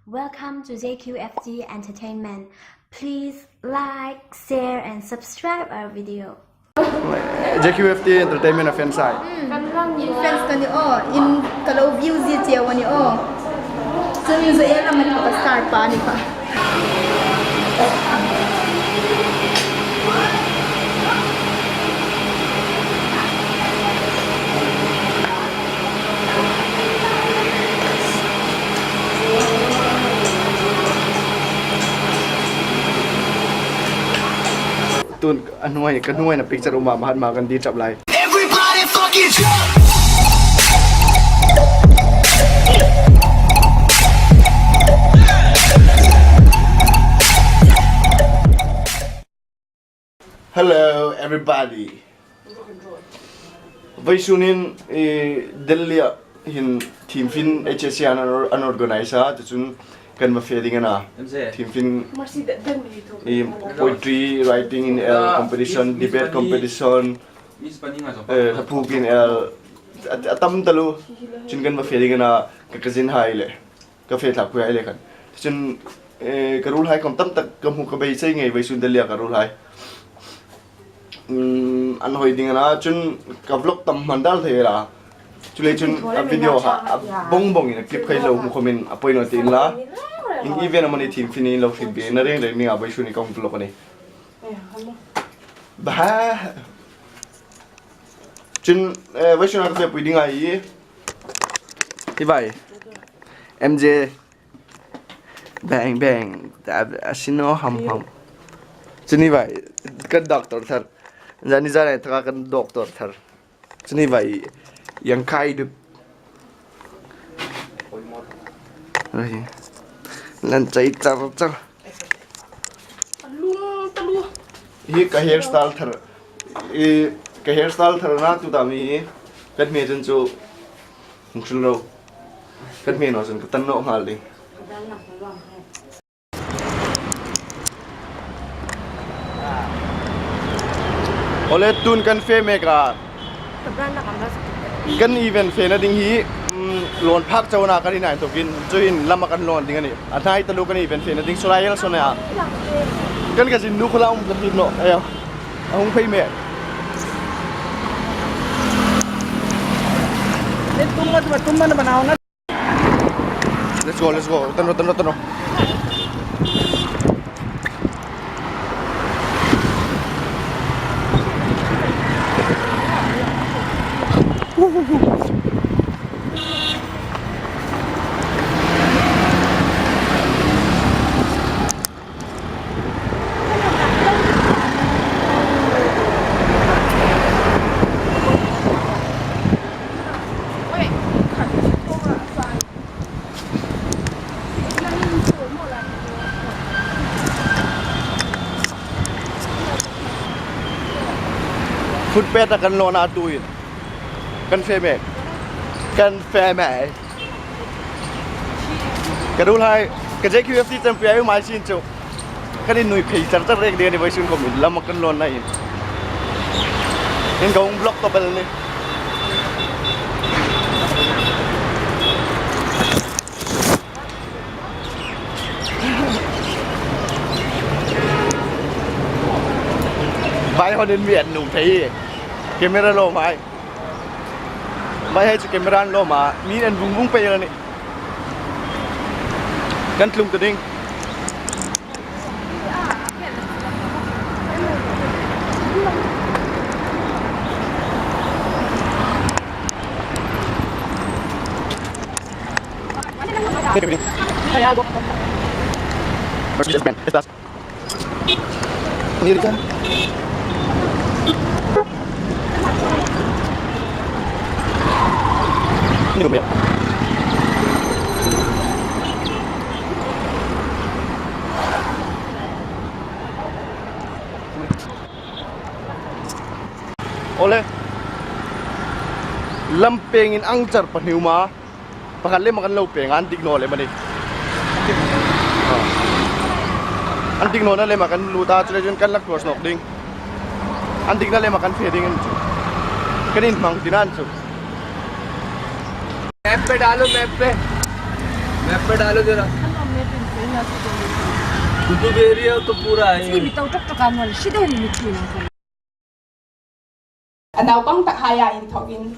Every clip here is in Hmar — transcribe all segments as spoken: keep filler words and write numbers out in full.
Welcome to J Q F T Entertainment. Please like, share and subscribe our video. J Q F T Entertainment a fan site. In fans ka ni aw, in ka lo view zie cheu a ni aw. Chun Zoel Lamani ka star pa ni kha. Tun a hnuai, ka hnuaina picture um a, Mahatma Gandhi chap lai. Everybody fucking jump! Hello, everybody. Vawisun hin, eh, Delhi-a hin thim fin H S C an, an organize a, chu chun kan va fe ding a na. Thim fin, eh, poetry writing in el competition, debate competition, eh, hla phuok in el, a, a tam taluo. Chun kan va fe ding a na, ka cousin hai le. Ka fe thlak pui hai le khan. Chun, eh, ka ruolhai khom tam tak ka hmu ka beisei ngei vawisun Delhi-a ka ruolhai. Mm, an hoi ding a na, chun ka vlog tam hman dal thei la. Chuleiin chun a video ha, a bong bong in a clip khai lo hmu khomin a poi naw ti in la. In event amani thim fin in lo hriet be na reng reng ni a vawisun ni ka hung vlog a nih. Ba. Chun, eh, vawisun a ka fe pui ding a hi. Hi vai. M J. Bang, bang. A, a sino ham ham. Chun hi vai. Kan doctor thar. Zani zani taka kan doctor thar. Chun hi vai. Yang kai du. Ai. Lan chai char char. Hi ka hairstyle thar. I, ka hairstyle thar na tu ta mi hi. Kan hme chun chu hung hril ro. Kan hme naw chun ka tan naw nghal ding. Ole tun kan fe mek a. Kan event fena ding hi, mm, lawn phak chauh a na kan inhai inthawkin, chu hin lama kan lawn ding a nih. A hnai taluo kan event fena ding, Sorai Hills a nih a. Kan cousin nu kha la um ka hriet naw, ayo. A hung phei mek. Let's go, let's go. Tan ro, tan ro, tan ro. Footpath-a kan lawn a tuhin. Kan fe mek. Kan fe mek. Ka ruolhai, ka J Q F T champion ai mai sin chu. Kan innui phei char char rek ding a ni vawisun khom in lama kan lawn na in. In ka hung vlog tawp el a nih. Vai hon in mi an nung thei. Camera lo mai. Vai hai chu camera an lo ma. Mi an vung vung pei a nih. Kan tlung ta ding. America. Ini rupiah. Ole. Lam pengin ang char pahni um a. Pakhat lema kan lo peng a, an dik naw lem a nih. An dik nawna lema kan lut a, chuleiin kan lak tuor nawk ding. An dikna lema kan fe ding a ni chu. Kan inhmang tina a ni chu. Map pe dalo, map pe. Map pe dalo zara. Kutu beria to pura ai. Sini to tok tok amon, sida ni mitu na. A naupang tak haia inthokin.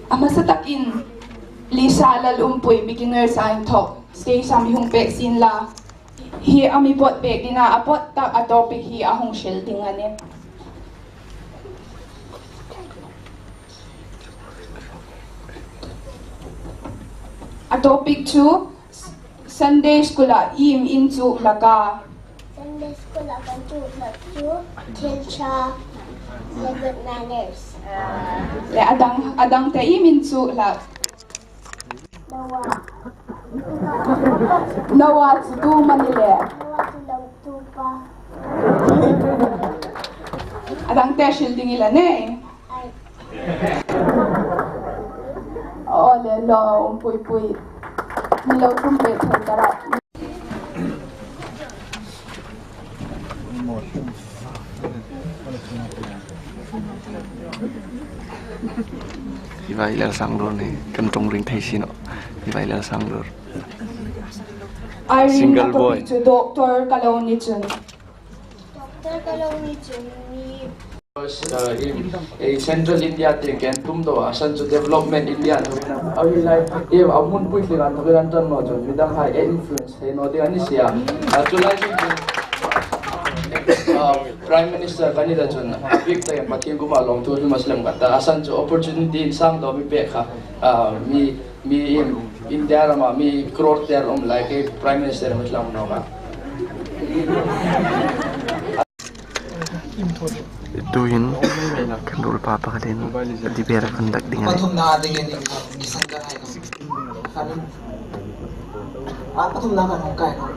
A hmasa takin Lisa Lalumpui beginner sa inthok stage-a mi hung pek sien la. Hi a mi pot pek ding a, a pot tak a topic hi a hung hril ding a nih. A topic chu Sunday School-a iem inchuk hlak a. Sunday School-a kan chuk hlak chu thil ṭha le good manners. Le a dang, a dang te iem inchuk hlak. Noah. Noah chu tu mani le. Noah chu lo tu pa. A dang te hril ding i la nei. Aw le lo, um pui pui. Mi lo tum pek thei ka ra. Hi vai lal sang dur ni, kan ṭawng ring thei si naw. Hi vai lal sang dur. Single boy. Doctor ka lo ni chun. Doctor ka lo ni chun mi. Uh, in, in Central India te kan tum do, a san chu development India to na. A wi lai, e, a mun pui tling an to kan tan no chun, midang hai e influence thei naw ding a ni sia. A chu lai chun, uh, Prime Minister kan ni ta chun, a bik ta kan Pathien kuoma lawmthu chu mas lem kan ta, a san chu opportunity insang do mi pek kha, uh, mi, mi in, India rama, mi crore ter um lai ke Prime Minister mi tlang naw ka. Tuhin kan ruolpa pakhatin a debate a kan dak ding a nih. Pathumna dingin kan ni san ka hai kan. A pathumna kan hung kai kan.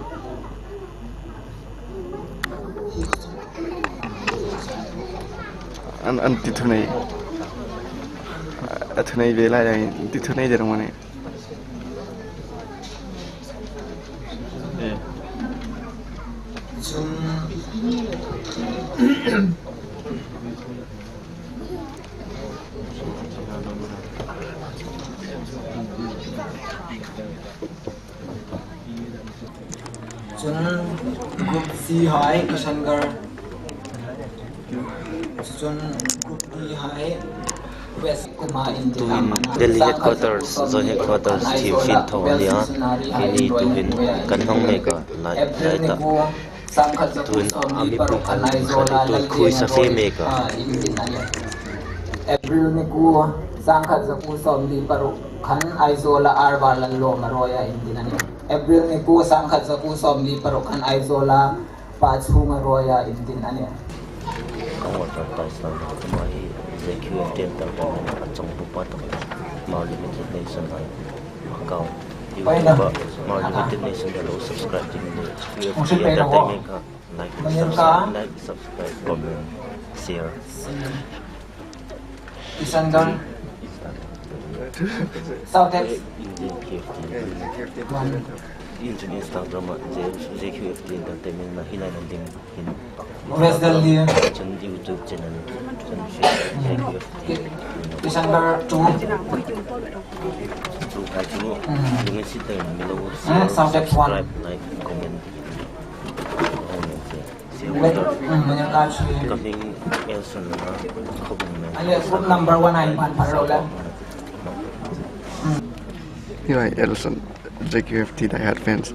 An, an ti thunei. A thunei ve lai lai, ti thunei der mani. Chun, chun Group C hai Kishangarh. Chun Group D hai West Kumar in Tuhin Delhi headquarters, Joint headquarters, Thimphu thaw a nia. Keini tuhin kan hmang mek a, lai, lai ta. Tuhin a mipui khan khan tuhin khuisa fe mek a. April ni kuo, sangkhat zakuo sawmli paruk khan Aizawl-a Arva Lallawma ruoia indin a nih. April ni kuo, sangkhat zakuo sawmli paruk khan Aizawl-a Pa Chhunga ruoia indin a nih. Ka ngawt ṭan ta sang, ama hi J Q F T Entertainment a chawngpupa tak, Mau Limited Nation hai account, YouTube-a Mau Limited Nation a lo subscribe ding le, J Q F T Entertainment kha like, subscribe, like, subscribe, comment, share. Kishangarh. South East. Instagram-a J Q F T Entertainment-a hin a ding hin. West Delhi. Chun YouTube channel, chun Facebook, J Q F T. Kishangarh two. Two kha chu. Lungin si te mi lo share, subscribe, like, comment. Coming Elson, uh, Khawbung man. Group number one a inphan phar ro la. Hi vai Elson, J Q F T diehard fans.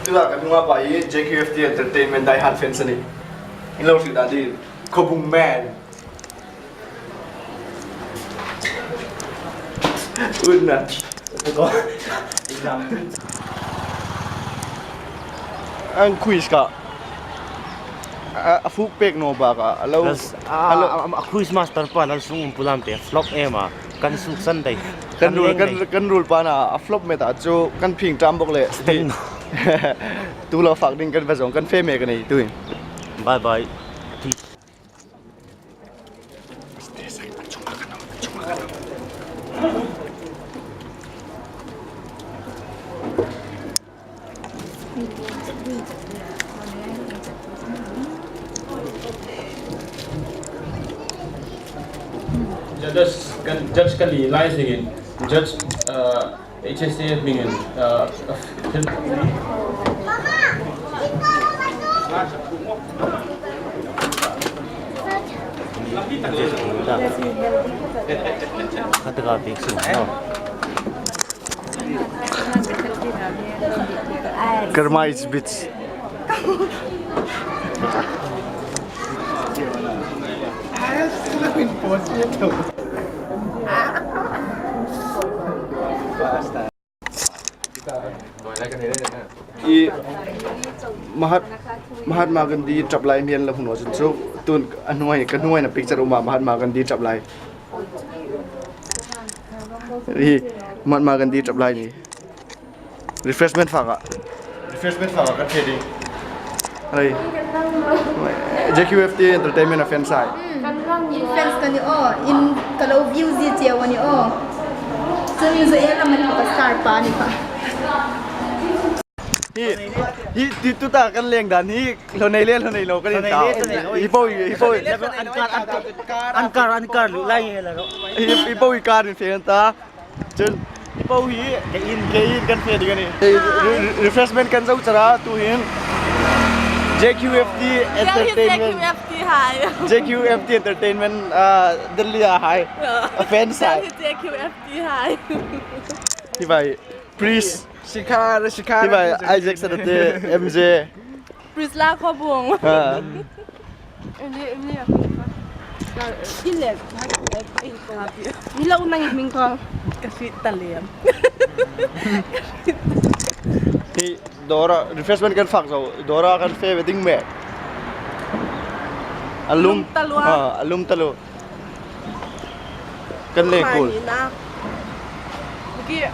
Tua kan hung a pa hi J Q F T Entertainment diehard fans a nih. In lo hriet dan ding, Khawbung man. Unna. An quiz kha a, a fuk pek naw bak a, a lo, a, a lo, a, a, a quiz master pa Lalsung Umpulam te flop em a, kan suk san dai. Kan ruol, kan, kan ruol pa na a flop met a chu kan phing tam bok le. Tu lo fak ding kan va zawng kan fe mek a nih tuhin. Bye bye. Peace. Aste, aste, an chunga kan awm, an chunga kan awm. Judge kan, judge kan ni lai zingin, judge, uh, H S A hmingin, uh, Karma is bitch. I Mahat-, Mahatma Gandhi ṭap lai mi an la hmu naw chun chu, tun a hnuai, ka hnuaia picture um a, Mahatma Gandhi ṭap lai. Hi Mahatma Gandhi ṭap lai ni. Refreshment fak a. Refreshment fak a kan fe ding. Hei. J Q F T Entertainment a fans hai. Kan hang in fans ka ni aw, in ka lo view zie cheu a ni aw. Chun Joel Lamani ka star pa ni pa. Hi, hi, ti tu ta kan leng dan hi, lo nei le, lo nei lo kan in ta. Hi po, hi po. An kar, an kar, an kar, an kar, lu lai he la lo. Hi, hi po hi kar in fe ta. Chun, hi po hi, ke in, ke in kan fe ding a nih. Eh, re-, re-, refreshment kan zo chara, tu hin. J Q F T Entertainment. J Q F T hai. J Q F T Entertainment, ah, Delhi a hai. Yeah. A fans hai. J Q F T hai. Hi vai, Pris. Shikhar, Shikhar. Hi vai, Isaac Sadate, M J. Priscilla Khawbung. Ha. Ni lo nang hming ko. Ka hriet ta lem. Hi dawra, refreshment kan fak zo. Dawra kan fe ve ding mek. A lum. Lum taluo. Ha, a lum taluo. Kan le kul.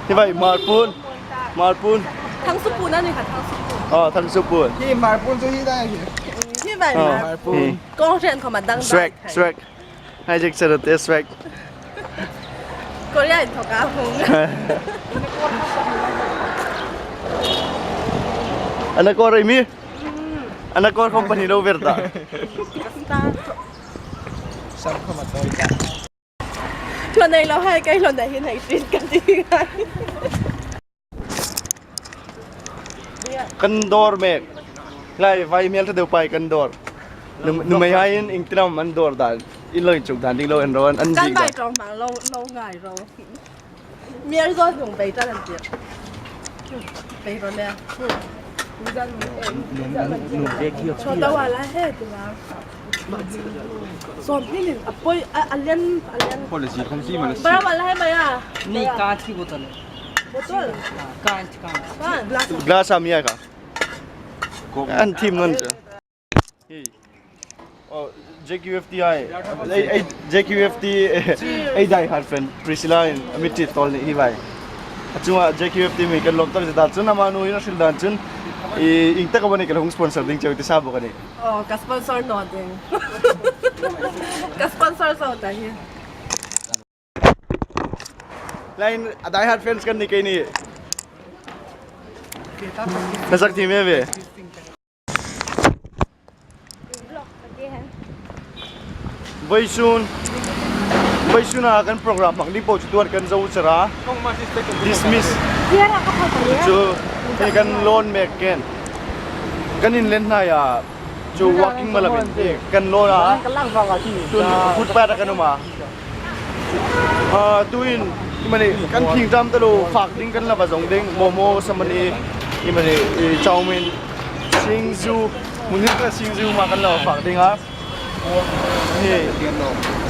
Hi vai, Hmarpun. Hmarpun. Thangsuppun a ni kha, Thangsuppun. Oh, Thangsuppun. Hi Hmarpun chu hi dai hi. Hi vai, oh, Hmarpun. Hi. Kong hriet khawm a dang dai. Swag, swag. Hi, Jack Charate, swag. Korea inthoka hung. Ana kor ei mi? Ana kor company lo ver ta. Sam khawm a tawi ta. Hlo nei lo hai, kei hlo nei hi nei ṭhin ka ti ngai. Kan dawr mek. Lai, vai hmel ta deu pai kan dawr. Num-, nuhmei hai in iengtin am an dawr dan. In lo inchuk dan ding lo en ro an, an kan dik vai dan. Tawng hmang lo, lo ngai ro. Mial zo hung bei ta an ti. Bei ro le. Chota wala he tu la. Sawm hni nin a poi, a, a lian, a lian. Policy khawm si ma la si. Bara wala hai mai a. Ni ka thi bottle. Bottle? Ka, ka. Ka. Glass. Glass am ya ka. Coke. An thim non cha. Hey. Oh, J Q F T ai. Ei, ei, J Q F T, ei die hard fan. Priscilla in, a mi ti tol ni hi vai. A chunga J Q F T mi kan lawm tak zet a chun, amanu in a hril dan chun. I, ieng tak a ni kan hung sponsor ding cheu ti sa bawk a nih. Oh, ka sponsor naw ding. Ka sponsor zo ta hi. Line, a die hard fans kan ni kei ni. Ka sak ti me ve. Vawisun, vawisuna kan program hmang ding po chu tuan kan zo chara. Dismiss. Chu, hei kan lawn mek ken. Kan inlet hnai a, chu walking malam in kan lawn a. Tun footpath a kan um a. Ah, tuin, i mani, kan phing tam ta lo, fak ding kan la va zong ding, momo, samani, i mani, i chowmein, singju, mun hin ka singju ma kan la va fak ding a. Hi.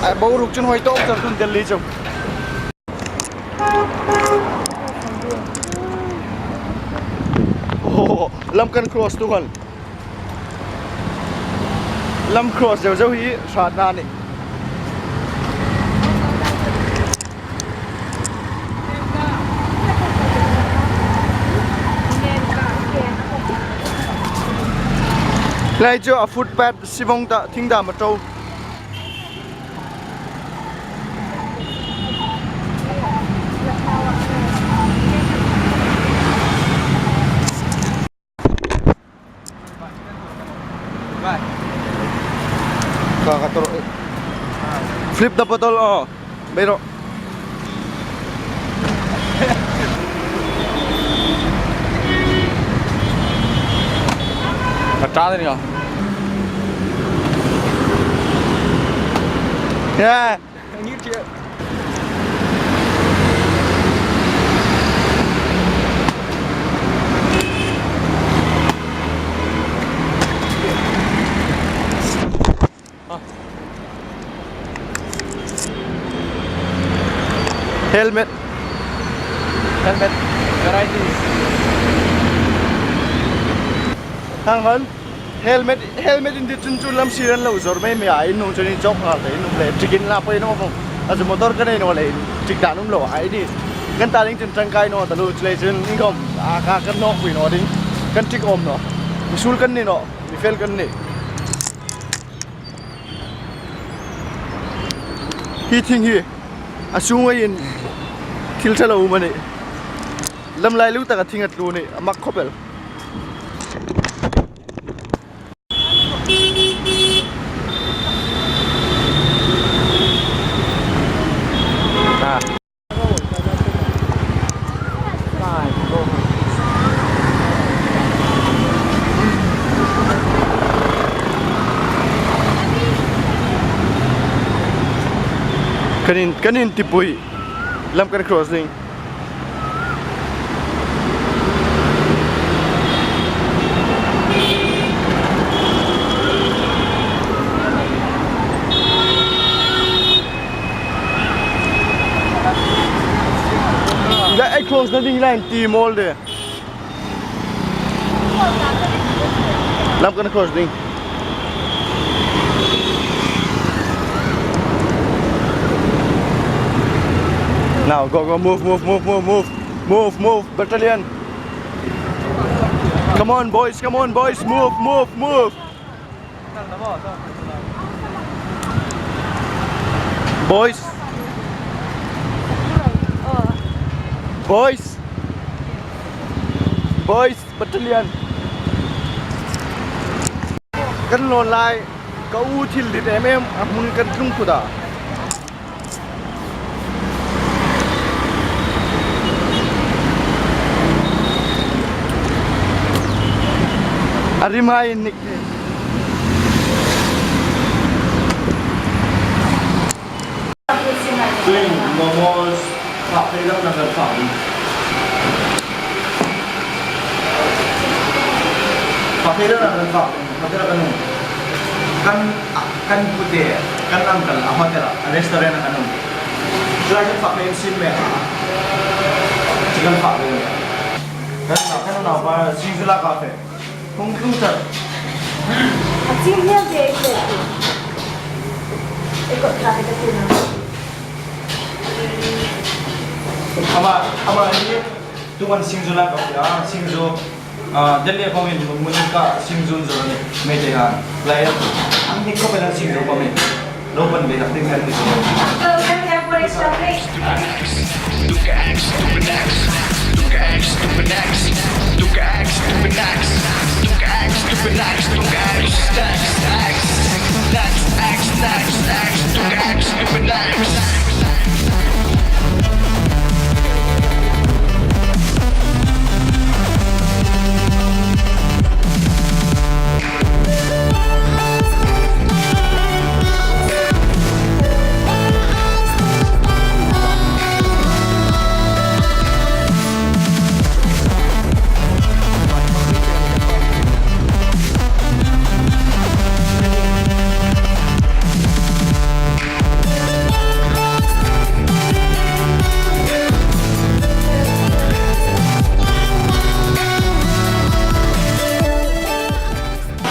A boruok chun hoi tawk char tun Delhi chu. Oh, lam kan cross tu khan. Lam cross zeu zeu hi hratna a nih. Lai chu a footpath si vong ta, thing dam a to. Flip the bottle, oh. Bero. Atta ni. Yeah. Helmet. Helmet. Variety. Hang on. Helmet, helmet in ti chun chu lam siran lo zor mei mei a, in nung chun in chok ngal te, in nung le, chicken la poi no mo. A chu motor ka nei naw le, chik dan um lo a, i ni. Kan ta ling chun tangkai naw ta lo, chu le chun in khom, a ka kan nawk pui naw ding. Kan chik um naw. Mi suol kan ni naw, mi fel kan ni. Hi thing hi, a sunga in thil ṭha lo um a nih. Lam lai lu taka thing a tlu nih, a mak khop el. Ah. Kan in, kan intipui. Lam kan cross ding. Ila ei cross na ding line ti mawl de. Lam kan cross ding. Now, go, go, move, move, move, move, move. Move, move, battalion. Come on, boys, come on, boys, move, move, move. Boys. Boys. Boys, battalion. Kan lo lai, ka u thil dit em em, a hmun kan tlung kut a. A rim hai nik. Tuhin momos, fak phei dang na kan fak ding. Fak phei dang na kan fak ding. Hotel kan um. Kan, kan pute, kan uncle a hotel a, a restaurant a kan um. Chuan kan fak phei sin me. Kan fak phei. Kan, kan na pa sing sula ka phei. Hung tlung ṭhat. A ching hian te ei hriat tur. Ei kawt ṭha te ka tina. Ama, ama hi, tu kan singju la ka hria, singju, ah, Delhi khawmin mun ka singju zo ni, Meitei han. Lai, an ni ko pe la singju ko me. Lo pan ve tak ding kan ni.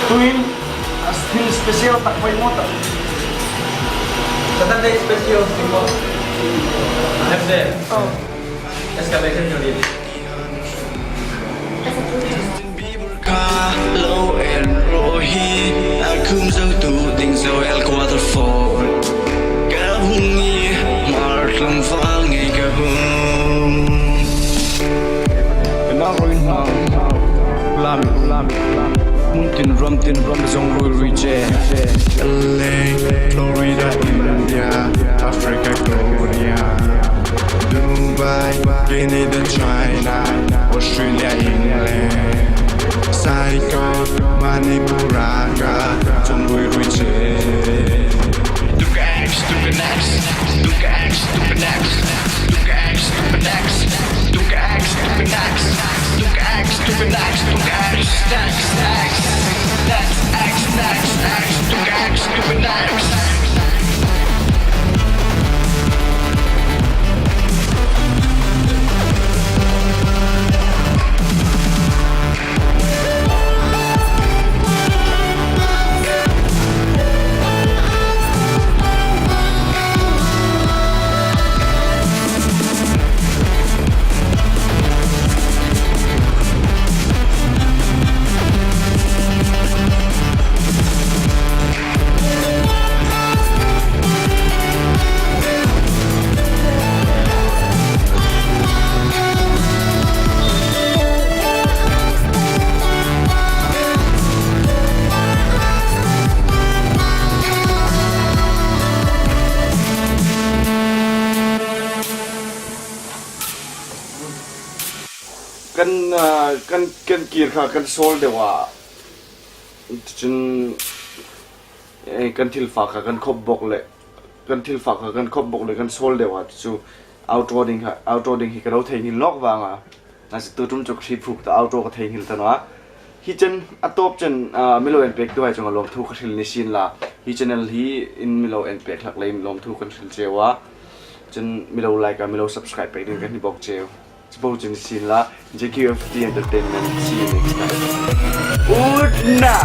Tuhin, a thil special tak pawimawh tak. Saturday special thing maw? Wednesday. Oh. Excavation unit. Justin Bieber ka lo en ro hi, a khum zo tu ding zo el quarter four. Ka hung ni, mar tlum fal ngei ka hung. Ka na ro in ma. Lam, lam, lam. Tin ram, tin ram zong rui rui che. L A, Florida, India, Africa, Korea, Dubai, Canada, China, Australia, England, Saigon, Manipur, Raga, zong rui rui che. Look at X, look at X, look at X, look at X. Look at X, look at X, look at X, look at X, look at X, look at X, look at X, X, X, X, X, X, look at X, look at X. Kan, ah, kan, kan kir kha kan sawl deu a. Chun, eh, kan thil fak kha kan khop bok le, kan thil fak kha kan khop bok le kan sawl deu a. Chu outro ding kha, outro ding hi ka lo theinghil nawk vang a. A chu tu ṭum chu ka hriet phuk ta, outro ka theinghil ta naw a. Hi chen a tawp chen, ah, mi lo en pek tuhai chunga lawmthu ka hril ni sien la. Hi channel hi in mi lo en pek hlak leiin lawmthu kan hril cheu a. Chun mi lo like a, mi lo subscribe pek ding kan hni bok cheu. Chu po chu ni sien la, J Q F T Entertainment. See you next time. Ut na!